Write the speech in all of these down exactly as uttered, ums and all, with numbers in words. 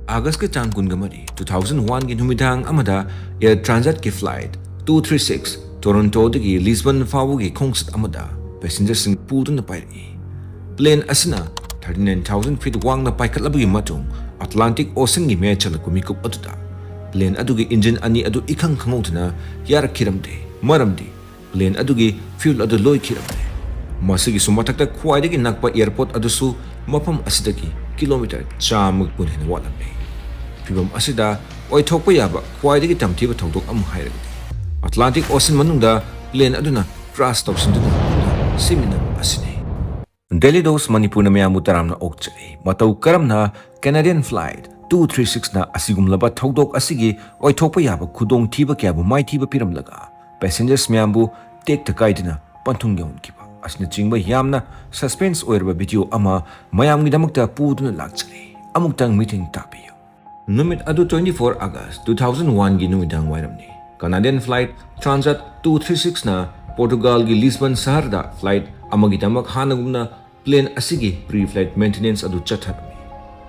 ꯑꯥꯒꯁꯀꯤ ꯇꯥꯡ ꯀꯨꯟꯒ ꯃꯔꯤ, two thousand one ꯒꯤ ꯅꯨꯃꯤꯗꯥꯡ ꯑꯃꯗ Air Transatꯀꯤ flight two three six Torontoꯗꯒꯤ Lisbon ꯐꯥꯎꯕꯒꯤ ꯈꯣꯡꯆꯠ ꯑꯃꯗ passengerꯁꯤꯡ ꯄꯨꯗꯨꯅ ꯄꯥꯏꯔꯛꯏ꯫ Plane ꯑꯁꯤꯅ thirty nine thousand feet ꯋꯥꯡꯅ ꯄꯥꯏꯈꯠꯂꯕꯒꯤ ꯃꯇꯨꯡ Atlantic Oceanꯒꯤ ꯃꯌꯥꯏ ꯆꯜꯂꯛꯄ ꯃꯤꯀꯨꯞ ꯑꯗꯨꯗ plane ꯑꯗꯨꯒꯤ engine ꯑꯅꯤ ꯑꯗꯨ ꯏꯈꯪ ꯈꯪꯍꯧꯗꯅ ꯌꯥꯔꯛꯈꯤꯔꯝꯗꯦ, ꯃꯔꯝꯗꯤ plane ꯑꯗꯨꯒꯤ fuel ꯑꯗꯨ ꯂꯣꯏꯈꯤꯔꯝꯂꯦ꯫ ꯃꯁꯤꯒꯤꯁꯨ ꯃꯊꯛꯇ ꯈ꯭ꯋꯥꯏꯗꯒꯤ ꯅꯛꯄ airport ꯑꯗꯨꯁꯨ ꯃꯐꯝ ꯑꯁꯤꯗꯒꯤ kilometre ꯆꯥꯝꯃ ꯀꯨꯟ ꯍꯦꯟꯅ ꯋꯥꯠꯂꯝꯂꯦ꯫ ꯐꯤꯚꯝ ꯑꯁꯤꯗ ꯑꯣꯏꯊꯣꯛꯄ ꯌꯥꯕ ꯈ꯭ꯋꯥꯏꯗꯒꯤ ꯇꯝꯊꯤꯕ ꯊꯧꯗꯣꯛ ꯑꯃ ꯍꯥꯏꯔꯒꯗꯤ Atlantic Ocean ꯃꯅꯨꯡꯗ plane ꯑꯗꯨꯅ crash ꯇꯧꯁꯤꯟꯗꯨꯅ ꯁꯤꯃꯤꯟꯅꯕ ꯑꯁꯤꯅꯤ꯫ Daily Dose ꯃꯅꯤꯄꯨꯔꯅ ꯃꯌꯥꯝꯕꯨ ꯇꯔꯥꯝꯅ ꯑꯣꯛꯆꯔꯤ꯫ ꯃꯇꯧ ꯀꯔꯝꯅ Canadian flight two three sixꯅ ꯑꯁꯤꯒꯨꯝꯂꯕ ꯊꯧꯗꯣꯛ ꯑꯁꯤꯒꯤ ꯑꯣꯏꯊꯣꯛꯄ ꯌꯥꯕ ꯈꯨꯗꯣꯡꯊꯤꯕ ꯀꯌꯥꯕꯨ ꯃꯥꯏꯊꯤꯕ ꯄꯤꯔꯝꯂꯒ passengers ꯃꯌꯥꯝꯕꯨ ꯇꯦꯛꯇ ꯀꯥꯏꯗꯅ ꯄꯟꯊꯨꯡ ꯌꯧꯍꯟꯈꯤꯕ ꯑꯁꯤꯅꯆꯤꯡꯕ ꯌꯥꯝꯅ suspense ꯑꯣꯏꯔꯕ video ꯑꯃ ꯃꯌꯥꯝꯒꯤꯗꯃꯛꯇ ꯄꯨꯗꯨꯅ ꯂꯥꯛꯆꯔꯤ꯫ ꯑꯃꯨꯛꯇꯪ ꯃꯤꯠꯌꯦꯡ ꯇꯥꯕꯤꯌꯨ꯫ ꯅꯨꯃꯤꯠ ꯑꯗꯨ twenty four August two thousand one ꯒꯤ ꯅꯨꯃꯤꯗꯥꯡ ꯋꯥꯏꯔꯝꯅꯤ꯫ Canadian flight Transat two three sixꯅ Portugalꯒꯤ Lisbon ꯁꯍꯔꯗ flight ꯑꯃꯒꯤꯗꯃꯛ ꯍꯥꯟꯅꯒꯨꯝꯅ plane ꯑꯁꯤꯒꯤ pre-flight maintenance ꯑꯗꯨ ꯆꯠꯊꯔꯝꯃꯤ꯫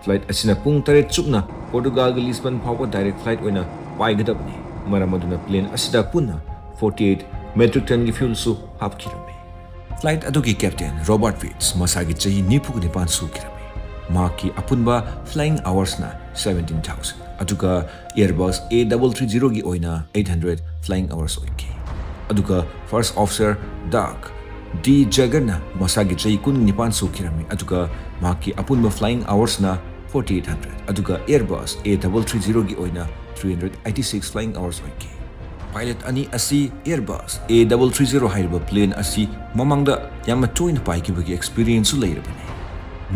Flight ꯑꯁꯤꯅ ꯄꯨꯡ ꯇꯔꯦꯠ ꯆꯨꯞꯅ Portugalꯒꯤ Lisbon ꯐꯥꯎꯕ direct flight ꯑꯣꯏꯅ ꯄꯥꯏꯒꯗꯕꯅꯤ꯫ ꯃꯔꯝ ꯑꯗꯨꯅ plane ꯑꯁꯤꯗ ꯄꯨꯟꯅ forty eight metric tonꯒꯤ fuelꯁꯨ ꯍꯥꯞꯈꯤꯔꯝꯃꯤ꯫ Flight ꯑꯗꯨꯒꯤ captain Robert Witts ꯃꯁꯥꯒꯤ ꯆꯍꯤ ꯅꯤꯐꯨꯒ ꯅꯤꯄꯥꯟ ꯁꯨꯈꯤꯔꯝꯃꯤ꯫ ꯃꯍꯥꯛꯀꯤ ꯑꯄꯨꯟꯕ flying hoursꯅ seventeen thousand, ꯑꯗꯨꯒ Airbus A three three zeroꯒꯤ ꯑꯣꯏꯅ eight hundred flying hours ꯑꯣꯏꯈꯤ꯫ ꯑꯗꯨꯒ first officer Doug D Jagerꯅ ꯃꯁꯥꯒꯤ ꯆꯍꯤ ꯀꯨꯟꯅꯤꯄꯥꯟ ꯁꯨꯈꯤꯔꯝꯃꯤ, ꯑꯗꯨꯒ ꯃꯍꯥꯛꯀꯤ ꯑꯄꯨꯟꯕ flying hoursꯅ forty eight hundred, ꯑꯗꯨꯒ Airbus A three three zeroꯒꯤ ꯑꯣꯏꯅ three hundred eighty six flying hours ꯑꯣꯏꯈꯤ꯫ Pilot ꯑꯅꯤ ꯑꯁꯤ Airbus A three three zero ꯍꯥꯏꯔꯤꯕ plane ꯑꯁꯤ ꯃꯃꯥꯡꯗ ꯌꯥꯝꯅ ꯇꯣꯏꯅ ꯄꯥꯏꯈꯤꯕꯒꯤ experienceꯁꯨ ꯂꯩꯔꯕꯅꯤ꯫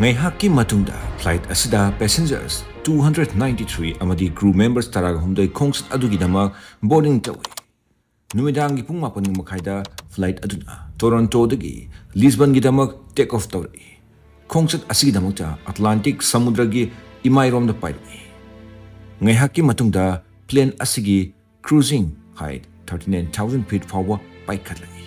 ꯉꯥꯏꯍꯥꯛꯀꯤ ꯃꯇꯨꯡꯗ flight ꯑꯁꯤꯗ passengers two hundred ninety three ꯑꯃꯗꯤ crew members ꯇꯔꯥꯒ ꯍꯨꯝꯗꯣꯏ ꯈꯣꯡꯆꯠ ꯑꯗꯨꯒꯤꯗꯃꯛ boarding ꯇꯧꯏ꯫ ꯅꯨꯃꯤꯗꯥꯡꯒꯤ ꯄꯨꯡ ꯃꯥꯄꯟ ꯃꯈꯥꯏꯗ flight ꯑꯗꯨꯅ Torontoꯗꯒꯤ Lisbonꯒꯤꯗꯃꯛ take off ꯇꯧꯔꯛꯏ꯫ ꯈꯣꯡꯆꯠ ꯑꯁꯤꯒꯤꯗꯃꯛꯇ Atlantic ꯁꯃꯨꯗ꯭ꯔꯒꯤ ꯏꯃꯥꯏꯔꯣꯝꯗ ꯄꯥꯏꯔꯛꯏ꯫ ꯉꯥꯏꯍꯥꯛꯀꯤ ꯃꯇꯨꯡꯗ plane ꯑꯁꯤꯒꯤ cruising height thirty nine thousand feet ꯐꯥꯎꯕ ꯄꯥꯏꯈꯠꯂꯛꯏ꯫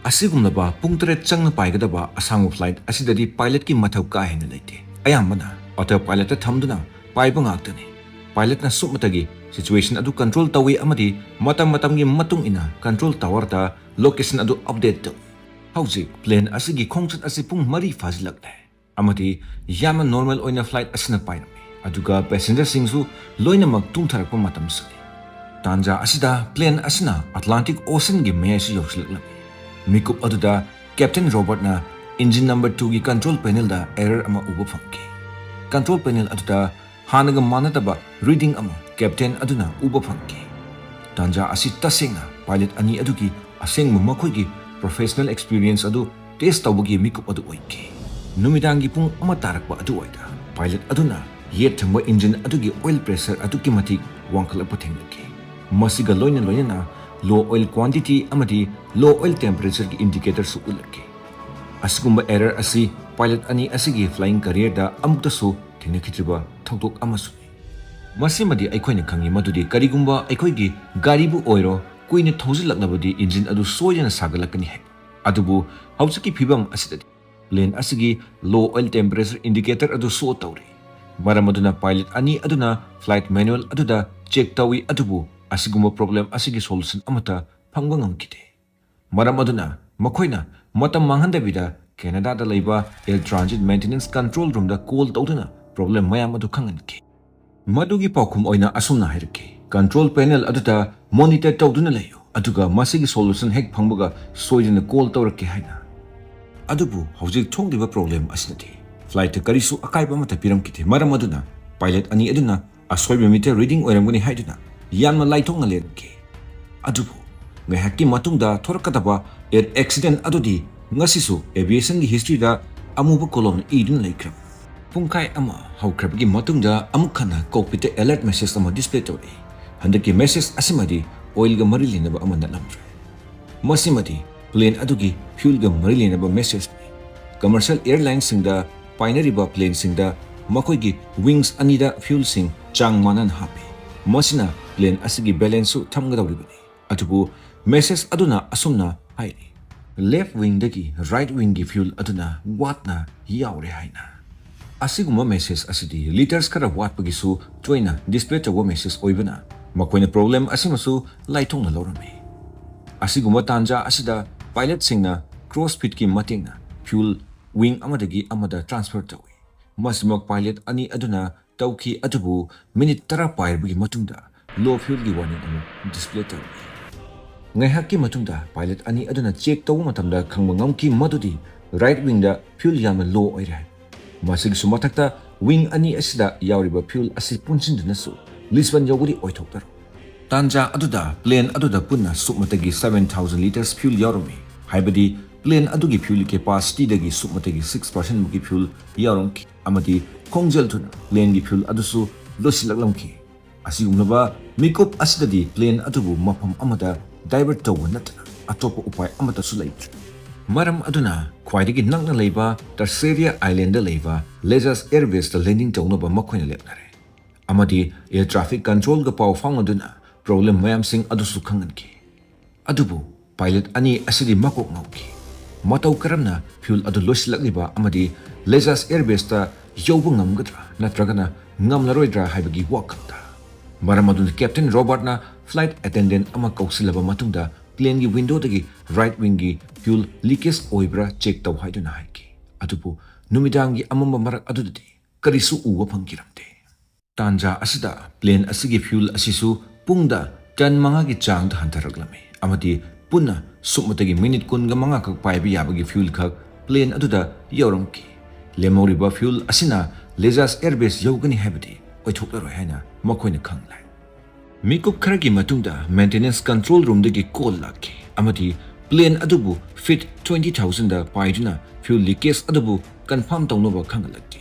ꯑꯁꯤꯒꯨꯝꯂꯕ ꯄꯨꯡ ꯇꯔꯦꯠ ꯆꯪꯅ ꯄꯥꯏꯒꯗꯕ ꯑꯁꯥꯡꯕ flight ꯑꯁꯤꯗꯗꯤ pilotꯀꯤ ꯃꯊꯧ ꯀꯥ ꯍꯦꯟꯅ ꯂꯩꯇꯦ꯫ ꯑꯌꯥꯝꯕꯅ autopilotꯇ ꯊꯝꯗꯨꯅ ꯄꯥꯏꯕ ꯉꯥꯛꯇꯅꯤ꯫ Pilotꯅ ꯁꯨꯞꯅꯇꯒꯤ situation ꯑꯗꯨ control ꯇꯧꯏ ꯑꯃꯗꯤ ꯃꯇꯝ ꯃꯇꯝꯒꯤ ꯃꯇꯨꯡ ꯏꯟꯅ control towerꯗ location ꯑꯗꯨ update ꯇꯧꯏ꯫ ꯍꯧꯖꯤꯛ plane ꯑꯁꯤꯒꯤ ꯈꯣꯡꯆꯠ ꯑꯁꯤ ꯄꯨꯡ ꯃꯔꯤ ꯐꯥꯖꯤꯜꯂꯛꯂꯦ ꯑꯃꯗꯤ ꯌꯥꯝꯅ normal ꯑꯣꯏꯅ flight ꯑꯁꯤꯅ ꯄꯥꯏꯔꯝꯃꯤ, ꯑꯗꯨꯒ passengerꯁꯤꯡꯁꯨ ꯂꯣꯏꯅꯃꯛ ꯇꯨꯝꯊꯔꯛꯄ ꯃꯇꯝꯁꯨꯅꯤ꯫ ꯇꯥꯟꯖꯥ ꯑꯁꯤꯗ plane ꯑꯁꯤꯅ Atlantic Oceanꯒꯤ ꯃꯌꯥꯏꯁꯨ ꯌꯧꯁꯤꯜꯂꯛꯂꯝꯃꯤ꯫ ꯃꯤꯀꯨꯞ ꯑꯗꯨꯗ Captain Robertꯅ engine number twoꯒꯤ control panelꯗ error ꯑꯃ ꯎꯕ ꯐꯪꯈꯤ꯫ Control panel ꯑꯗꯨꯗ ꯍꯥꯟꯅꯒ ꯃꯥꯟꯅꯗꯕ reading ꯑꯃ captain ꯑꯗꯨꯅ ꯎꯕ ꯐꯪꯈꯤ꯫ ꯇꯥꯟꯖꯥ ꯑꯁꯤ ꯇꯁꯦꯡꯅ pilot ꯑꯅꯤ ꯑꯗꯨꯒꯤ ꯑꯁꯦꯡꯕ ꯃꯈꯣꯏꯒꯤ professional experience ꯑꯗꯨ test ꯇꯧꯕꯒꯤ ꯃꯤꯀꯨꯞ ꯑꯗꯨ ꯑꯣꯏꯈꯤ꯫ ꯅꯨꯃꯤꯗꯥꯡꯒꯤ ꯄꯨꯡ ꯑꯃ ꯇꯥꯔꯛꯄ ꯑꯗꯨꯋꯥꯏꯗ pilot ꯑꯗꯨꯅ ꯌꯦꯠ ꯊꯪꯕ engine ꯑꯗꯨꯒꯤ oil pressure ꯑꯗꯨꯛꯀꯤ ꯃꯇꯤꯛ ꯋꯥꯡꯈꯠꯂꯛꯄ ꯊꯦꯡꯅꯈꯤ꯫ ꯃꯁꯤꯒ ꯂꯣꯏꯅ ꯂꯣꯏꯅꯅ low oil quantity ꯑꯃꯗꯤ low oil temperatureꯒꯤ indicatorꯁꯨ ꯎꯠꯂꯛꯈꯤ꯫ ꯑꯁꯤꯒꯨꯝꯕ error ꯑꯁꯤ pilot ꯑꯅꯤ ꯑꯁꯤꯒꯤ flying careerꯗ ꯑꯃꯨꯛꯇꯁꯨ ꯊꯦꯡꯅꯈꯤꯗ꯭ꯔꯤꯕ ꯊꯧꯗꯣꯛ ꯑꯃꯁꯨꯅꯤ꯫ ꯃꯁꯤꯃꯗꯤ ꯑꯩꯈꯣꯏꯅ ꯈꯪꯏ ꯃꯗꯨꯗꯤ ꯀꯔꯤꯒꯨꯝꯕ ꯑꯩꯈꯣꯏꯒꯤ ꯒꯥꯔꯤꯕꯨ ꯑꯣꯏꯔꯣ ꯀꯨꯏꯅ ꯊꯧꯖꯤꯜꯂꯛꯂꯕꯗꯤ engine ꯑꯗꯨ ꯁꯣꯏꯗꯅ ꯁꯥꯒꯠꯂꯛꯀꯅꯤ ꯍꯥꯏꯕ꯫ ꯑꯗꯨꯕꯨ ꯍꯧꯖꯤꯛꯀꯤ ꯐꯤꯕꯝ ꯑꯁꯤꯗꯗꯤ plane ꯑꯁꯤꯒꯤ low oil temperature indicator ꯑꯗꯨ show ꯇꯧꯔꯤ꯫ ꯃꯔꯝ ꯑꯗꯨꯅ pilot ꯑꯅꯤ ꯑꯗꯨꯅ flight manual ꯑꯗꯨꯗ check ꯇꯧꯏ, ꯑꯗꯨꯕꯨ ꯑꯁꯤꯒꯨꯝꯕ problem ꯑꯁꯤꯒꯤ solution ꯑꯃꯠꯇ ꯐꯪꯕ ꯉꯝꯈꯤꯗꯦ꯫ ꯃꯔꯝ ꯑꯗꯨꯅ ꯃꯈꯣꯏꯅ ꯃꯇꯝ ꯃꯥꯡꯍꯟꯗꯕꯤꯗ Canadaꯗ ꯂꯩꯕ Air Transit Maintenance Control Roomꯗ call ꯇꯧꯗꯨꯅ problem ꯃꯌꯥꯝ ꯑꯗꯨ ꯈꯪꯍꯟꯈꯤ꯫ ꯃꯗꯨꯒꯤ ꯄꯥꯎꯈꯨꯝ ꯑꯣꯏꯅ ꯑꯁꯨꯝꯅ ꯍꯥꯏꯔꯛꯈꯤ, "Control panel ꯑꯗꯨꯗ monitor ꯇꯧꯗꯨꯅ ꯂꯩꯌꯨ, ꯑꯗꯨꯒ ꯃꯁꯤꯒꯤ solution ꯍꯦꯛ ꯐꯪꯕꯒ ꯁꯣꯏꯗꯅ call ꯇꯧꯔꯛꯀꯦ" ꯍꯥꯏꯅ꯫ ꯑꯗꯨꯕꯨ ꯍꯧꯖꯤꯛ ꯊꯣꯛꯂꯤꯕ problem ꯑꯁꯤꯅꯗꯤ flightꯇ ꯀꯔꯤꯁꯨ ꯑꯀꯥꯏꯕ ꯑꯃꯠꯇ ꯄꯤꯔꯝꯈꯤꯗꯦ꯫ ꯃꯔꯝ ꯑꯗꯨꯅ pilot ꯑꯅꯤ ꯑꯗꯨꯅ ꯑꯁꯣꯏꯕ meter reading ꯑꯣꯏꯔꯝꯒꯅꯤ ꯍꯥꯏꯗꯨꯅ ꯌꯥꯝꯅ ꯂꯥꯏꯊꯣꯛꯅ ꯂꯩꯔꯝꯈꯤ꯫ ꯑꯗꯨꯕꯨ ꯉꯥꯏꯍꯥꯛꯀꯤ ꯃꯇꯨꯡꯗ ꯊꯣꯔꯛꯀꯗꯕ air accident ꯑꯗꯨꯗꯤ ꯉꯁꯤꯁꯨ aviationꯒꯤ historyꯗ ꯑꯃꯨꯕ columnꯅ ꯏꯗꯨꯅ ꯂꯩꯈ꯭ꯔꯕ꯫ ꯄꯨꯡꯈꯥꯏ ꯑꯃ ꯍꯧꯈ꯭ꯔꯕꯒꯤ ꯃꯇꯨꯡꯗ ꯑꯃꯨꯛ ꯍꯟꯅ cockpitꯇ alert message ꯑꯃ display ꯇꯧꯔꯛꯏ꯫ ꯍꯟꯗꯛꯀꯤ message ꯑꯁꯤꯃꯗꯤ oilꯒ ꯃꯔꯤ ꯂꯩꯅꯕ ꯑꯃ ꯅꯠꯂꯝꯗ꯭ꯔꯦ꯫ ꯃꯁꯤꯃꯗꯤ plane ꯑꯗꯨꯒꯤ fuelꯒ ꯃꯔꯤ ꯂꯩꯅꯕ messageꯅꯤ꯫ Commercial airlineꯁꯤꯡꯗ ꯄꯥꯏꯅꯔꯤꯕ planeꯁꯤꯡꯗ ꯃꯈꯣꯏꯒꯤ wings ꯑꯅꯤꯗ fuelꯁꯤꯡ ꯆꯥꯡ ꯃꯥꯟꯅꯅ ꯍꯥꯞꯄꯤ꯫ ꯃꯁꯤꯅ plane ꯑꯁꯤꯒꯤ balanceꯁꯨ ꯊꯝꯒꯗꯧꯔꯤꯕꯅꯤ꯫ ꯑꯗꯨꯕꯨ message ꯑꯗꯨꯅ ꯑꯁꯨꯝꯅ ꯍꯥꯏꯔꯤ, "Left wingꯗꯒꯤ right wingꯒꯤ fuel ꯑꯗꯨꯅ ꯋꯥꯠꯅ ꯌꯥꯎꯔꯦ" ꯍꯥꯏꯅ꯫ ꯑꯁꯤꯒꯨꯝꯕ message ꯑꯁꯤꯗꯤ liters ꯈꯔ ꯋꯥꯠꯄꯒꯤꯁꯨ ꯇꯣꯏꯅ display ꯇꯧꯕ message ꯑꯣꯏꯕꯅ ꯃꯈꯣꯏꯅ problem ꯑꯁꯤꯃꯁꯨ ꯂꯥꯏꯊꯣꯛꯅ ꯂꯧꯔꯝꯃꯤ꯫ ꯑꯁꯤꯒꯨꯝꯕ ꯇꯥꯟꯖꯥ ꯑꯁꯤꯗ pilotꯁꯤꯡꯅ cross feedꯀꯤ ꯃꯇꯦꯡꯅ fuel wing ꯑꯃꯗꯒꯤ ꯑꯃꯗ transfer ꯇꯧꯏ꯫ ꯃꯁꯤꯃꯛ pilot ꯑꯅꯤ ꯑꯗꯨꯅ ꯇꯧꯈꯤ, ꯑꯗꯨꯕꯨ minute ꯇꯔꯥ ꯄꯥꯏꯔꯕꯒꯤ ꯃꯇꯨꯡꯗ low fuelꯒꯤ warning ꯑꯃꯨꯛ display ꯇꯧꯔꯛꯏ꯫ ꯉꯥꯏꯍꯥꯛꯀꯤ ꯃꯇꯨꯡꯗ pilot ꯑꯅꯤ ꯑꯗꯨꯅ check ꯇꯧꯕ ꯃꯇꯝꯗ ꯈꯪꯕ ꯉꯝꯈꯤ ꯃꯗꯨꯗꯤ right wingꯗ fuel ꯌꯥꯝꯅ low ꯑꯣꯏꯔꯦ꯫ ꯃꯁꯤꯒꯤꯁꯨ ꯃꯊꯛꯇ wing ꯑꯅꯤ ꯑꯁꯤꯗ ꯌꯥꯎꯔꯤꯕ fuel ꯑꯁꯤ ꯄꯨꯟꯁꯤꯟꯗꯨꯅꯁꯨ Lisbon ꯌꯧꯕꯗꯤ ꯑꯣꯏꯊꯣꯛꯂꯔꯣꯏ꯫ ꯇꯥꯟꯖꯥ ꯑꯗꯨꯗ plane ꯑꯗꯨꯗ ꯄꯨꯟꯅ ꯁꯨꯞꯅꯇꯒꯤ seven thousand liters fuel ꯌꯥꯎꯔꯝꯃꯤ, ꯍꯥꯏꯕꯗꯤ plane ꯑꯗꯨꯒꯤ fuel capacityꯗꯒꯤ ꯁꯨꯞꯅꯇꯒꯤ six percentꯃꯨꯛꯀꯤ fuel ꯌꯥꯎꯔꯝꯈꯤ, ꯑꯃꯗꯤ ꯈꯣꯡꯖꯦꯜ ꯊꯨꯅ planeꯒꯤ fuel ꯑꯗꯨꯁꯨ ꯂꯣꯏꯁꯤꯜꯂꯛꯂꯝꯈꯤ꯫ ꯑꯁꯤꯒꯨꯝꯂꯕ ꯃꯤꯀꯨꯞ ꯑꯁꯤꯗꯗꯤ plane ꯑꯗꯨꯕꯨ ꯃꯐꯝ ꯑꯃꯗ divert ꯇꯧꯕ ꯅꯠꯇꯅ ꯑꯇꯣꯞꯄ ꯎꯄꯥꯏ ꯑꯃꯠꯇꯁꯨ ꯂꯩꯇ꯭ꯔꯦ꯫ ꯃꯔꯝ ꯑꯗꯨꯅ ꯈ꯭ꯋꯥꯏꯗꯒꯤ ꯅꯛꯅ ꯂꯩꯕ Terceira Islandꯗ ꯂꯩꯕ Lezas Air Baseꯇ landing ꯇꯧꯅꯕ ꯃꯈꯣꯏꯅ ꯂꯦꯞꯅꯔꯦ, ꯑꯃꯗꯤ air traffic controlꯒ ꯄꯥꯎ ꯐꯥꯎꯅꯗꯨꯅ problem ꯃꯌꯥꯝꯁꯤꯡ ꯑꯗꯨꯁꯨ ꯈꯪꯍꯟꯈꯤ꯫ ꯑꯗꯨꯕꯨ pilot ꯑꯅꯤ ꯑꯁꯤꯗꯤ ꯃꯀꯣꯛ ꯉꯥꯎꯈꯤ꯫ ꯃꯇꯧ ꯀꯔꯝꯅ fuel ꯑꯗꯨ ꯂꯣꯏꯁꯤꯜꯂꯛꯂꯤꯕ ꯑꯃꯗꯤ Lezas Air Baseꯇ ꯌꯧꯕ ꯉꯝꯒꯗ꯭ꯔꯥ ꯅꯠꯇ꯭ꯔꯒꯅ ꯉꯝꯂꯔꯣꯏꯗ꯭ꯔꯥ ꯍꯥꯏꯕꯒꯤ ꯋꯥꯈꯜꯗ꯫ ꯃꯔꯝ ꯑꯗꯨꯅ Captain Robertꯅ flight attendant ꯑꯃ ꯀꯧꯁꯤꯜꯂꯕ ꯃꯇꯨꯡꯗ planeꯒꯤ windowꯗꯒꯤ right wingꯒꯤ fuel leakage ꯑꯣꯏꯕ꯭ꯔꯥ check ꯇꯧ ꯍꯥꯏꯗꯨꯅ ꯍꯥꯏꯈꯤ꯫ ꯑꯗꯨꯕꯨ ꯅꯨꯃꯤꯗꯥꯡꯒꯤ ꯑꯃꯝꯕ ꯃꯔꯛ ꯑꯗꯨꯗꯗꯤ ꯀꯔꯤꯁꯨ ꯎꯕ ꯐꯪꯈꯤꯔꯝꯗꯦ꯫ ꯇꯥꯟꯖꯥ ꯑꯁꯤꯗ plane ꯑꯁꯤꯒꯤ fuel ꯑꯁꯤꯁꯨ ꯄꯨꯡꯗ ton ꯃꯉꯥꯒꯤ ꯆꯥꯡꯗ ꯍꯟꯊꯔꯛꯂꯝꯃꯤ, ꯑꯃꯗꯤ ꯄꯨꯟꯅ ꯁꯨꯞꯅꯇꯒꯤ minute ꯀꯨꯟꯒ ꯃꯉꯥ ꯈꯛ ꯄꯥꯏꯕ ꯌꯥꯕꯒꯤ fuel ꯈꯛ plane ꯑꯗꯨꯗ ꯌꯧꯔꯝꯈꯤ꯫ ꯂꯦꯝꯍꯧꯔꯤꯕ fuel ꯑꯁꯤꯅ Lezas Air Base ꯌꯧꯒꯅꯤ ꯍꯥꯏꯕꯗꯤ ꯑꯣꯏꯊꯣꯛꯂꯔꯣꯏ ꯍꯥꯏꯅ ꯃꯈꯣꯏꯅ ꯈꯪꯂꯦ꯫ ꯃꯤꯀꯨꯞ ꯈꯔꯒꯤ ꯃꯇꯨꯡꯗ maintenance control roomꯗꯒꯤ call ꯂꯥꯛꯈꯤ, ꯑꯃꯗꯤ plane ꯑꯗꯨꯕꯨ feet twenty thousandꯗ ꯄꯥꯏꯗꯨꯅ fuel leakage ꯑꯗꯨꯕꯨ confirm ꯇꯧꯅꯕ ꯈꯪꯍꯜꯂꯛꯈꯤ꯫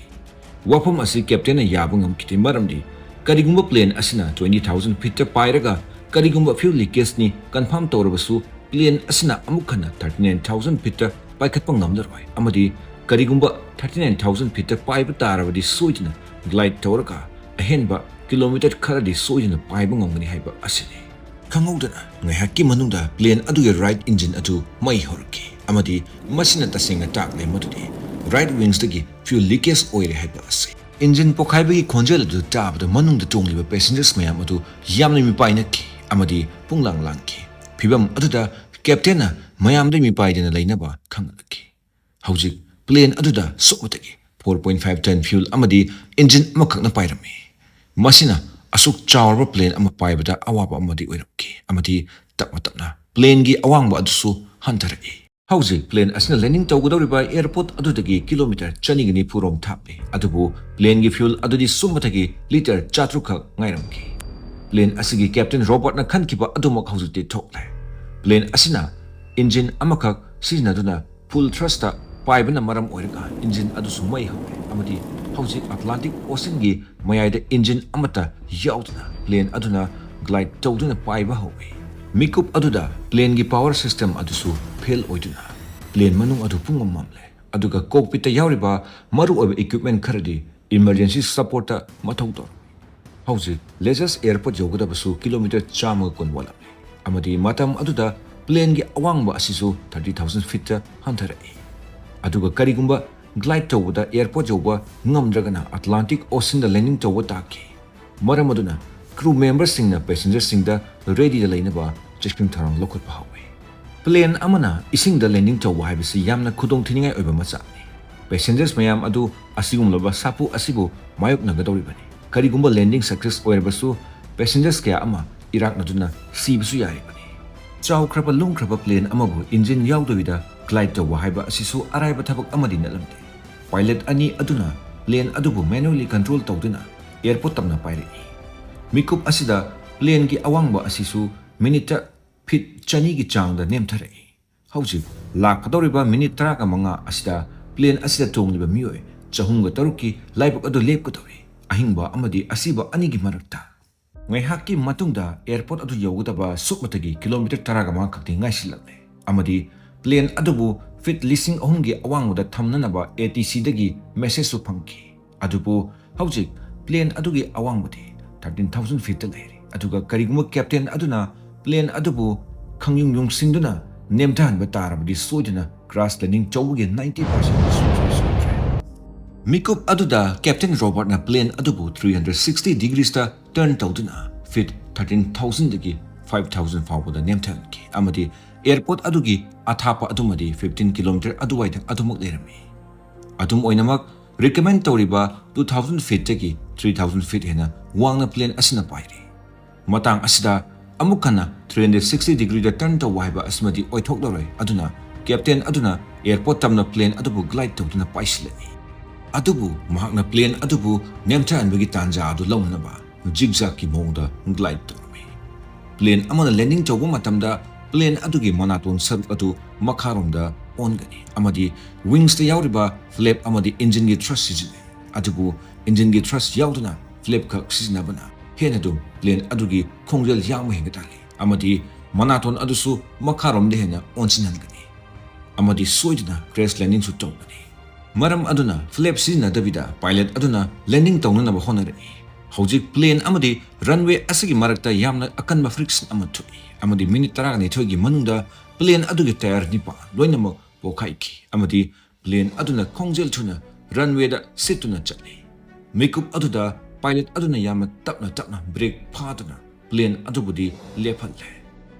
ꯋꯥꯐꯝ ꯑꯁꯤ captainꯅ ꯌꯥꯕ ꯉꯝꯈꯤꯗꯦ, ꯃꯔꯝꯗꯤ ꯀꯔꯤꯒꯨꯝꯕ plane ꯑꯁꯤꯅ twenty thousand feetꯇ ꯄꯥꯏꯔꯒ ꯀꯔꯤꯒꯨꯝꯕ fuel leakageꯅꯤ confirm ꯇꯧꯔꯕꯁꯨ, plane ꯑꯁꯤꯅ ꯑꯃꯨꯛ ꯍꯟꯅ thirty nine thousand feetꯇ ꯄꯥꯏꯈꯠꯄ ꯉꯝꯂꯔꯣꯏ, ꯑꯃꯗꯤ ꯀꯔꯤꯒꯨꯝꯕ thirty nine thousand feetꯇ ꯄꯥꯏꯕ ꯇꯥꯔꯕꯗꯤ ꯁꯣꯏꯗꯅ glide ꯇꯧꯔꯒ ꯑꯍꯦꯟꯕ kilometre ꯈꯔꯗꯤ ꯁꯣꯏꯗꯅ ꯄꯥꯏꯕ ꯉꯝꯒꯅꯤ ꯍꯥꯏꯕ ꯑꯁꯤꯅꯤ꯫ ꯈꯪꯍꯧꯗꯅ ꯉꯥꯏꯍꯥꯛꯀꯤ ꯃꯅꯨꯡꯗ plane ꯑꯗꯨꯒꯤ right engine ꯑꯗꯨ ꯃꯩ ꯍꯧꯔꯛꯈꯤ, ꯑꯃꯗꯤ ꯃꯁꯤꯅ ꯇꯁꯦꯡꯅ ꯇꯥꯛꯂꯦ ꯃꯗꯨꯗꯤ right wingsꯇꯒꯤ fuel leakage ꯑꯣꯏꯔꯦ ꯍꯥꯏꯕ ꯑꯁꯤ꯫ Engine ꯄꯣꯈꯥꯏꯕꯒꯤ ꯈꯣꯟꯖꯦꯜ ꯑꯗꯨ ꯇꯥꯕꯗ ꯃꯅꯨꯡꯗ ꯇꯣꯡꯂꯤꯕ passengers ꯃꯌꯥꯝ ꯑꯗꯨ ꯌꯥꯝꯅ ꯃꯤꯄꯥꯏꯅꯈꯤ ꯑꯃꯗꯤ ꯄꯨꯡꯂꯥꯡ ꯂꯥꯡꯈꯤ꯫ ꯐꯤꯚꯝ ꯑꯗꯨꯗ captainꯅ ꯃꯌꯥꯝꯗ ꯃꯤꯄꯥꯏꯗꯅ ꯂꯩꯅꯕ ꯈꯪꯍꯜꯂꯛꯈꯤ꯫ ꯍꯧꯖꯤꯛ plane ꯑꯗꯨꯗ ꯁꯨꯞꯅꯇꯒꯤ four point five ton fuel ꯑꯃꯗꯤ engine ꯑꯃꯈꯛꯅ ꯄꯥꯏꯔꯝꯃꯤ꯫ ꯃꯁꯤꯅ ꯑꯁꯨꯛ ꯆꯥꯎꯔꯕ plane ꯑꯃ ꯄꯥꯏꯕꯗ ꯑꯋꯥꯕ ꯑꯃꯗꯤ ꯑꯣꯏꯔꯝꯈꯤ ꯑꯃꯗꯤ ꯇꯞꯅ ꯇꯞꯅ planeꯒꯤ ꯑꯋꯥꯡꯕ ꯑꯗꯨꯁꯨ ꯍꯟꯊꯔꯛꯏ꯫ ꯍꯧꯖꯤꯛ plane ꯑꯁꯤꯅ landing ꯇꯧꯒꯗꯧꯔꯤꯕ airport ꯑꯗꯨꯗꯒꯤ kilometre ꯆꯅꯤꯒ ꯅꯤꯐꯨ ꯔꯣꯝ ꯊꯥꯞꯂꯤ, ꯑꯗꯨꯕꯨ planeꯒꯤ fuel ꯑꯗꯨꯗꯤ ꯁꯨꯞꯅꯇꯒꯤ litre ꯆꯥꯇ꯭ꯔꯨꯛ ꯈꯛ ꯉꯥꯏꯔꯝꯈꯤ꯫ Plane ꯑꯁꯤꯒꯤ captain Robertꯅ ꯈꯟꯈꯤꯕ ꯑꯗꯨꯃꯛ ꯍꯧꯖꯤꯛꯇꯤ ꯊꯣꯛꯂꯦ꯫ Plane ꯑꯁꯤꯅ engine ꯑꯃꯈꯛ ꯁꯤꯖꯤꯟꯅꯗꯨꯅ full thrustꯇ ꯄꯥꯏꯕꯅ ꯃꯔꯝ ꯑꯣꯏꯔꯒ engine ꯑꯗꯨꯁꯨ ꯃꯩ ꯍꯧꯔꯦ ꯑꯃꯗꯤ ꯍꯧꯖꯤꯛ Atlantic Oceanꯒꯤ ꯃꯌꯥꯏꯗ engine ꯑꯃꯠꯇ ꯌꯥꯎꯗꯅ plane ꯑꯗꯨꯅ glide ꯇꯧꯗꯨꯅ ꯄꯥꯏꯕ ꯍꯧꯏ꯫ ꯃꯤꯀꯨꯞ ꯑꯗꯨꯗ planeꯒꯤ power system ꯑꯗꯨꯁꯨ fail ꯑꯣꯏꯗꯨꯅ plane ꯃꯅꯨꯡ ꯑꯗꯨ ꯄꯨꯝꯃꯝ ꯃꯝꯂꯦ, ꯑꯗꯨꯒ cockpitꯇ ꯌꯥꯎꯔꯤꯕ ꯃꯔꯨꯑꯣꯏꯕ equipment ꯈꯔꯗꯤ emergency supportꯇ ꯃꯊꯧ ꯇꯧꯔꯝꯃꯤ꯫ ꯍꯧꯖꯤꯛ Lezuc airport ꯌꯧꯒꯗꯕꯁꯨ kilometre ꯆꯥꯝꯃꯒ ꯀꯨꯟ ꯋꯥꯠꯂꯝꯃꯤ, ꯑꯃꯗꯤ ꯃꯇꯝ ꯑꯗꯨꯗ planeꯒꯤ ꯑꯋꯥꯡꯕ ꯑꯁꯤꯁꯨ thirty thousand feetꯇ ꯍꯟꯊꯔꯛꯏ꯫ ꯑꯗꯨꯒ ꯀꯔꯤꯒꯨꯝꯕ glide ꯇꯧꯕꯗ airport ꯌꯧꯕ ꯉꯝꯗ꯭ꯔꯒꯅ Atlantic Oceanꯗ landing ꯇꯧꯕ ꯇꯥꯈꯤ꯫ ꯃꯔꯝ ꯑꯗꯨꯅ crew memberꯁꯤꯡꯅ passengerꯁꯤꯡꯗ readyꯗ ꯂꯩꯅꯕ ꯆꯦꯛꯁꯤꯟ ꯊꯧꯔꯥꯡ ꯂꯧꯈꯠꯄ ꯍꯧꯏ꯫ Plane ꯑꯃꯅ ꯏꯁꯤꯡꯗ landing ꯇꯧꯕ ꯍꯥꯏꯕꯁꯤ ꯌꯥꯝꯅ ꯈꯨꯗꯣꯡꯊꯤꯅꯤꯡꯉꯥꯏ ꯑꯣꯏꯕ ꯃꯆꯥꯛꯅꯤ꯫ Passengers ꯃꯌꯥꯝ ꯑꯗꯨ ꯑꯁꯤꯒꯨꯝꯂꯕ ꯁꯥꯐꯨ ꯑꯁꯤꯕꯨ ꯃꯥꯌꯣꯛꯅꯒꯗꯧꯔꯤꯕꯅꯤ꯫ ꯀꯔꯤꯒꯨꯝꯕ landing success ꯑꯣꯏꯔꯕꯁꯨ passengers ꯀꯌꯥ ꯑꯃ ꯏꯔꯥꯛꯅꯗꯨꯅ ꯁꯤꯕꯁꯨ ꯌꯥꯔꯤꯕꯅꯤ꯫ ꯆꯥꯎꯈ꯭ꯔꯕ ꯂꯨꯝꯈ꯭ꯔꯕ plane ꯑꯃꯕꯨ engine ꯌꯥꯎꯗꯕꯤꯗ glide ꯇꯧꯕ ꯍꯥꯏꯕ ꯑꯁꯤꯁꯨ ꯑꯔꯥꯏꯕ ꯊꯕꯛ ꯑꯃꯗꯤ ꯅꯠꯂꯝꯗꯦ꯫ Pilot ꯑꯅꯤ ꯑꯗꯨꯅ plane ꯑꯗꯨꯕꯨ manually control ꯇꯧꯗꯨꯅ airport ꯇꯝꯅ ꯄꯥꯏꯔꯛꯏ꯫ ꯃꯤꯀꯨꯞ ꯑꯁꯤꯗ planeꯒꯤ ꯑꯋꯥꯡꯕ ꯑꯁꯤꯁꯨ minuteꯇ feet ꯆꯅꯤꯒꯤ ꯆꯥꯡꯗ ꯅꯦꯝꯊꯔꯛꯏ꯫ ꯍꯧꯖꯤꯛ ꯂꯥꯛꯀꯗꯧꯔꯤꯕ minute ꯇꯔꯥꯒ ꯃꯉꯥ ꯑꯁꯤꯗ plane ꯑꯁꯤꯗ ꯇꯣꯡꯂꯤꯕ ꯃꯤꯑꯣꯏ ꯆꯍꯨꯝꯒ ꯇꯔꯨꯛꯀꯤ ꯂꯥꯏꯕꯛ ꯑꯗꯨ ꯂꯦꯞꯀꯗꯧꯔꯤ, ꯑꯍꯤꯡꯕ ꯑꯃꯗꯤ ꯑꯁꯤꯕ ꯑꯅꯤꯒꯤ ꯃꯔꯛꯇ꯫ ꯉꯥꯏꯍꯥꯛꯀꯤ ꯃꯇꯨꯡꯗ airport ꯑꯗꯨ ꯌꯧꯒꯗꯕ ꯁꯨꯞꯅꯇꯒꯤ kilometre ꯇꯔꯥꯒ ꯃꯉꯥ ꯈꯛꯇꯤ ꯉꯥꯏꯁꯤꯜꯂꯛꯂꯦ, ꯑꯃꯗꯤ plane ꯑꯗꯨꯕꯨ feet ꯂꯤꯁꯤꯡ ꯑꯍꯨꯝꯒꯤ ꯑꯋꯥꯡꯕꯗ ꯊꯝꯅꯅꯕ ATCꯗꯒꯤ messageꯁꯨ ꯐꯪꯈꯤ꯫ ꯑꯗꯨꯕꯨ ꯍꯧꯖꯤꯛ plane ꯑꯗꯨꯒꯤ ꯑꯋꯥꯡꯕꯗꯤ thirteen thousand feetꯇ ꯂꯩꯔꯤ, ꯑꯗꯨꯒ ꯀꯔꯤꯒꯨꯝꯕ captain ꯑꯗꯨꯅ plane ꯑꯗꯨꯕꯨ ꯈꯪꯌꯨꯡ ꯌꯨꯡꯁꯤꯟꯗꯨꯅ ꯅꯦꯝꯊꯍꯟꯕ ꯇꯥꯔꯕꯗꯤ ꯁꯣꯏꯗꯅ crash landing ꯇꯧꯕꯒꯤ ninety percent ꯁꯨꯡꯁꯣꯏ ꯁꯣꯏ꯫ ꯃꯤꯀꯨꯞ ꯑꯗꯨꯗ Captain Robert ꯅ plane ꯑꯗꯨꯕꯨ three hundred sixty degrees ꯇ turn ꯇꯧꯗꯨꯅ feet thirteen thousand ꯗꯒꯤ five thousand ꯐꯥꯎꯕꯗ ꯅꯦꯝꯊꯍꯟꯈꯤ, ꯑꯃꯗꯤ airport ꯑꯗꯨꯒꯤ ꯑꯊꯥꯞꯄ ꯑꯗꯨꯃꯗꯤ fifteen kilometer ꯑꯗꯨꯋꯥꯏꯗ ꯑꯗꯨꯃꯛ ꯂꯩꯔꯝꯃꯤ꯫ ꯑꯗꯨꯝ ꯑꯣꯏꯅꯃꯛ, recommend ꯇꯧꯔꯤꯕ two thousand feet ꯇꯒꯤ three thousand feet ꯍꯦꯟꯅ ꯋꯥꯡꯅ plane ꯑꯁꯤꯅ ꯄꯥꯏꯔꯤ꯫ ꯃꯇꯥꯡ ꯑꯁꯤꯗ ꯑꯃꯨꯛ ꯍꯟꯅ three hundred sixty degree ꯗ turn ꯇꯧꯕ ꯍꯥꯏꯕ ꯑꯁꯤꯃꯗꯤ ꯑꯣꯏꯊꯣꯛꯂꯔꯣꯏ, ꯑꯗꯨꯅ captain ꯑꯗꯨꯅ airport ꯇꯝꯅ plane ꯑꯗꯨꯕꯨ glide ꯇꯧꯗꯨꯅ ꯄꯥꯏꯁꯤꯜꯂꯛꯏ꯫ ꯑꯗꯨꯕꯨ ꯃꯍꯥꯛꯅ plane ꯑꯗꯨꯕꯨ ꯅꯦꯝꯊꯍꯟꯕꯒꯤ ꯇꯥꯟꯖꯥ ꯑꯗꯨ ꯂꯧꯅꯅꯕ zigzag ꯀꯤ ꯃꯑꯣꯡꯗ glide ꯇꯧꯔꯝꯃꯤ꯫ Plane ꯑꯃꯅ landing ꯇꯧꯕ ꯃꯇꯝꯗ plane ꯑꯗꯨꯒꯤ ꯃꯅꯥꯇꯣꯟ ꯁꯔꯨꯛ ꯑꯗꯨ ꯃꯈꯥꯔꯣꯝꯗ ꯑꯣꯟꯒꯅꯤ ꯑꯃꯗꯤ wings ꯇ ꯌꯥꯎꯔꯤꯕ flap ꯑꯃꯗꯤ engine ꯒꯤ thrust ꯁꯤꯖꯤꯟꯅꯩ꯫ ꯑꯗꯨꯕꯨ engine ꯒꯤ thrust ꯌꯥꯎꯗꯅ flap ꯈꯛ ꯁꯤꯖꯤꯟꯅꯕꯅ ꯍꯦꯟꯅ ꯑꯗꯨꯝ plane ꯑꯗꯨꯒꯤ ꯈꯣꯡꯖꯦꯜ ꯌꯥꯡꯕ ꯍꯦꯟꯒꯠꯍꯜꯂꯤ ꯑꯃꯗꯤ ꯃꯅꯥꯇꯣꯟ ꯑꯗꯨꯁꯨ ꯃꯈꯥꯔꯣꯝꯗ ꯍꯦꯟꯅ ꯑꯣꯟꯁꯤꯟꯍꯟꯒꯅꯤ ꯑꯃꯗꯤ ꯁꯣꯏꯗꯅ crash landing ꯁꯨ ꯇꯧꯒꯅꯤ꯫ ꯃꯔꯝ ꯑꯗꯨꯅ flap ꯁꯤꯖꯤꯟꯅꯗꯕꯤꯗ pilot ꯑꯗꯨꯅ landing ꯇꯧꯅꯅꯕ ꯍꯣꯠꯅꯔꯛꯏ꯫ ꯍꯧꯖꯤꯛ plane ꯑꯃꯗꯤ runway ꯑꯁꯤꯒꯤ ꯃꯔꯛꯇ ꯌꯥꯝꯅ ꯑꯀꯟꯕ friction ꯑꯃ ꯊꯣꯛꯏ ꯑꯃꯗꯤ minute ꯇꯔꯥꯅꯤꯊꯣꯏꯒꯤ ꯃꯅꯨꯡꯗ plane ꯑꯗꯨꯒꯤ tyre ꯅꯤꯄꯥꯜ ꯂꯣꯏꯅꯃꯛ ꯄꯣꯈꯥꯏꯈꯤ ꯑꯃꯗꯤ plane ꯑꯗꯨꯅ ꯈꯣꯡꯖꯦꯜ ꯊꯨꯅ runway ꯗ ꯁꯤꯠꯇꯨꯅ ꯆꯠꯂꯤ꯫ ꯃꯤꯀꯨꯞ ꯑꯗꯨꯗ pilot ꯑꯗꯨꯅ ꯌꯥꯝꯅ ꯇꯞꯅ ꯇꯞꯅ brake ꯐꯥꯗꯨꯅ plane ꯑꯗꯨꯕꯨꯗꯤ ꯂꯦꯞꯍꯜꯂꯦ꯫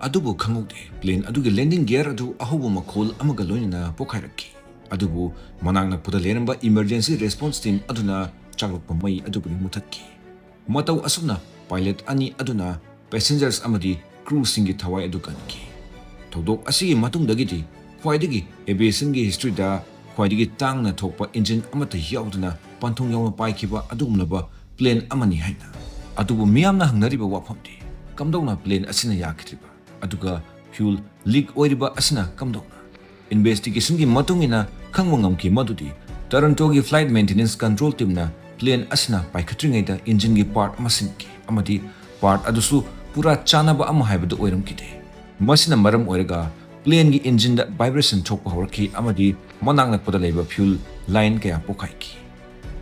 ꯑꯗꯨꯕꯨ ꯈꯪꯍꯧꯗꯦ, plane ꯑꯗꯨꯒꯤ landing gear ꯑꯗꯨ ꯑꯍꯧꯕ ꯃꯈꯣꯜ ꯑꯃꯒ ꯂꯣꯏꯅꯅ ꯄꯣꯈꯥꯏꯔꯛꯈꯤ꯫ ꯑꯗꯨꯕꯨ ꯃꯅꯥꯛ ꯅꯛꯄꯗ ꯂꯩꯔꯝꯕ emergency response team ꯑꯗꯨꯅ ꯆꯥꯛꯂꯛꯄ ꯃꯩ ꯑꯗꯨꯕꯨꯗꯤ ꯃꯨꯊꯠꯈꯤ꯫ ꯃꯇꯧ ꯑꯁꯨꯝꯅ pilot ꯑꯅꯤ ꯑꯗꯨꯅ passengers ꯑꯃꯗꯤ crew ꯁꯤꯡꯒꯤ ꯊꯋꯥꯏ ꯑꯗꯨ ꯀꯟꯈꯤ꯫ ꯊꯧꯗꯣꯛ ꯑꯁꯤꯒꯤ ꯃꯇꯨꯡꯗꯒꯤꯗꯤ ꯈ꯭ꯋꯥꯏꯗꯒꯤ aviation ꯒꯤ history ꯗ ꯈ꯭ꯋꯥꯏꯗꯒꯤ ꯇꯥꯡꯅ ꯊꯣꯛꯄ engine ꯑꯃꯠꯇ ꯌꯥꯎꯗꯅ ꯄꯟꯊꯨꯡ ꯌꯧꯅ ꯄꯥꯏꯈꯤꯕ ꯑꯗꯨꯒꯨꯝꯂꯕ plane ꯑꯃꯅꯤ ꯍꯥꯏꯅ꯫ ꯑꯗꯨꯕꯨ ꯃꯤꯌꯥꯝꯅ ꯍꯪꯅꯔꯤꯕ ꯋꯥꯐꯝꯗꯤ, ꯀꯝꯗꯧꯅ plane ꯑꯁꯤꯅ ꯌꯥꯈꯤꯗ꯭ꯔꯤꯕ? ꯑꯗꯨꯒ fuel leak ꯑꯣꯏꯔꯤꯕ ꯑꯁꯤꯅ ꯀꯝꯗꯧꯅ? Investigation ꯒꯤ ꯃꯇꯨꯡ ꯏꯟꯅ ꯈꯪꯕ ꯉꯝꯈꯤ ꯃꯗꯨꯗꯤ Toronto ꯒꯤ flight maintenance control team ꯅ plane ꯑꯁꯤꯅ ꯄꯥꯏꯈꯠꯇ꯭ꯔꯤꯉꯩꯗ engine ꯒꯤ part ꯑꯃ ꯁꯤꯟꯈꯤ ꯑꯃꯗꯤ part ꯑꯗꯨꯁꯨ ꯄꯨꯔꯥ ꯆꯥꯅꯕ ꯑꯃ ꯍꯥꯏꯕꯗꯨ ꯑꯣꯏꯔꯝꯈꯤꯗꯦ꯫ ꯃꯁꯤꯅ ꯃꯔꯝ ꯑꯣꯏꯔꯒ plane ꯒꯤ engine ꯗ vibration ꯊꯣꯛꯄ ꯍꯧꯔꯛꯈꯤ ꯑꯃꯗꯤ ꯃꯅꯥꯛ ꯅꯛꯄꯗ ꯂꯩꯕ fuel line ꯀꯌꯥ ꯄꯣꯈꯥꯏꯈꯤ꯫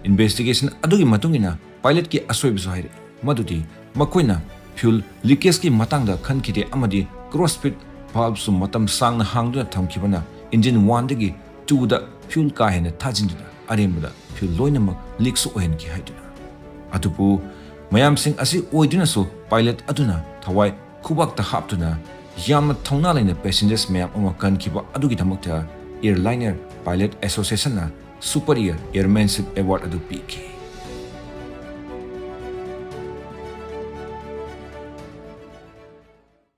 Investigation ꯑꯗꯨꯒꯤ ꯃꯇꯨꯡ ꯏꯟꯅ pilot ꯀꯤ ꯑꯁꯣꯏꯕꯁꯨ ꯍꯥꯏꯔꯛꯏ ꯃꯗꯨꯗꯤ ꯃꯈꯣꯏꯅ fuel leakage ꯀꯤ ꯃꯇꯥꯡꯗ ꯈꯟꯈꯤꯗꯦ ꯑꯃꯗꯤ crossfeed valve ꯁꯨ ꯃꯇꯝ ꯁꯥꯡꯅ ꯍꯥꯡꯗꯨꯅ ꯊꯝꯈꯤꯕꯅ engine one ꯗꯒꯤ two ꯗ fuel ꯀꯥ ꯍꯦꯟꯅ ꯊꯥꯖꯤꯟꯗꯨꯅ ꯑꯔꯦꯝꯕꯗ ꯐꯤꯜ ꯂꯣꯏꯅꯃꯛ ꯂꯤꯛꯁꯨ ꯑꯣꯏꯍꯟꯈꯤ ꯍꯥꯏꯗꯨꯅ꯫ ꯑꯗꯨꯕꯨ ꯃꯌꯥꯝꯁꯤꯡ ꯑꯁꯤ ꯑꯣꯏꯗꯨꯅꯁꯨ ꯄꯥꯏꯂꯦꯠ ꯑꯗꯨꯅ ꯊꯋꯥꯏ ꯈꯨꯕꯥꯛꯇ ꯍꯥꯞꯇꯨꯅ ꯌꯥꯝꯅ ꯊꯧꯅꯥ ꯂꯩꯅ ꯄꯦꯁꯦꯟꯖꯔꯁ ꯃꯌꯥꯝ ꯑꯃ ꯀꯟꯈꯤꯕ ꯑꯗꯨꯒꯤꯗꯃꯛꯇ ꯑꯦꯌꯔꯂꯥꯏꯅꯔ ꯄꯥꯏꯂꯦꯠ ꯑꯦꯁꯣꯁꯤꯌꯦꯁꯟꯅ ꯁꯨꯄꯔꯤꯌꯔ ꯑꯦꯌꯔꯃꯦꯟꯁꯤꯞ ꯑꯦꯋꯥꯔꯗ ꯑꯗꯨ ꯄꯤꯈꯤ꯫